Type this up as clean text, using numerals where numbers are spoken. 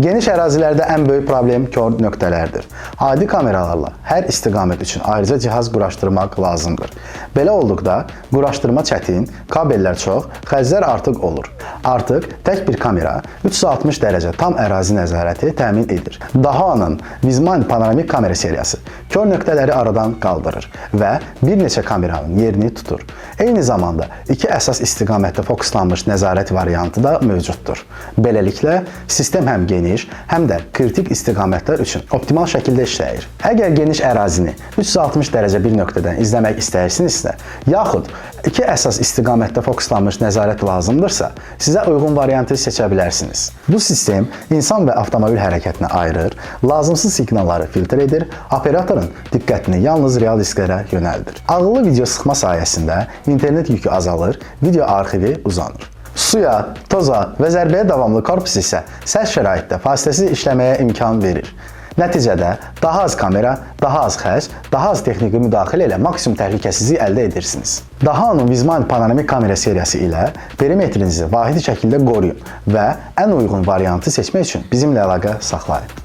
Geniş ərazilərdə ən böyük problem kör nöqtələrdir. Adi kameralarla hər istiqamət üçün ayrıca cihaz quraşdırmaq lazımdır. Belə olduqda quraşdırma çətin, kabellər çox, xərclər artıq olur. Artıq tək bir kamera 360 dərəcə tam ərazi nəzarəti təmin edir. Dahua'nın Vizmine panoramik kamera seriyası kör nöqtələri aradan qaldırır və bir neçə kameranın yerini tutur. Eyni zamanda iki əsas istiqamətdə fokuslanmış nəzarət variantı da mövcuddur. Beləliklə, sistem həm geniş, həm də kritik istiqamətlər üçün optimal şəkildə işləyir. Əgər geniş ərazini 360 dərəcə bir nöqtədən izləmək istəyirsinizsə, yaxud iki əsas istiqamətdə fokuslanmış nəzarət lazımdırsa, sizə uyğun variantı seçə bilərsiniz. Bu sistem insan və avtomobil hərəkətini ayırır, lazımsız siqnalları filtr edir, operatorun diqqətini yalnız real risklərə yönəldir. Ağıllı video sıxma sayəsində internet yükü azalır, video arxivi uzanır. Suya, toza və zərbəyə davamlı korpus isə sərt şəraitdə fasiləsiz işləməyə imkan verir. Nəticədə daha az kamera, daha az xərc, daha az texniki müdaxilə ilə maksimum təhlükəsizlik əldə edirsiniz. Dahua'nın Vizmine panoramik kamera seriyası ilə perimetrinizi vahid şəkildə qoruyun və ən uyğun variantı seçmək üçün bizimlə əlaqə saxlayın.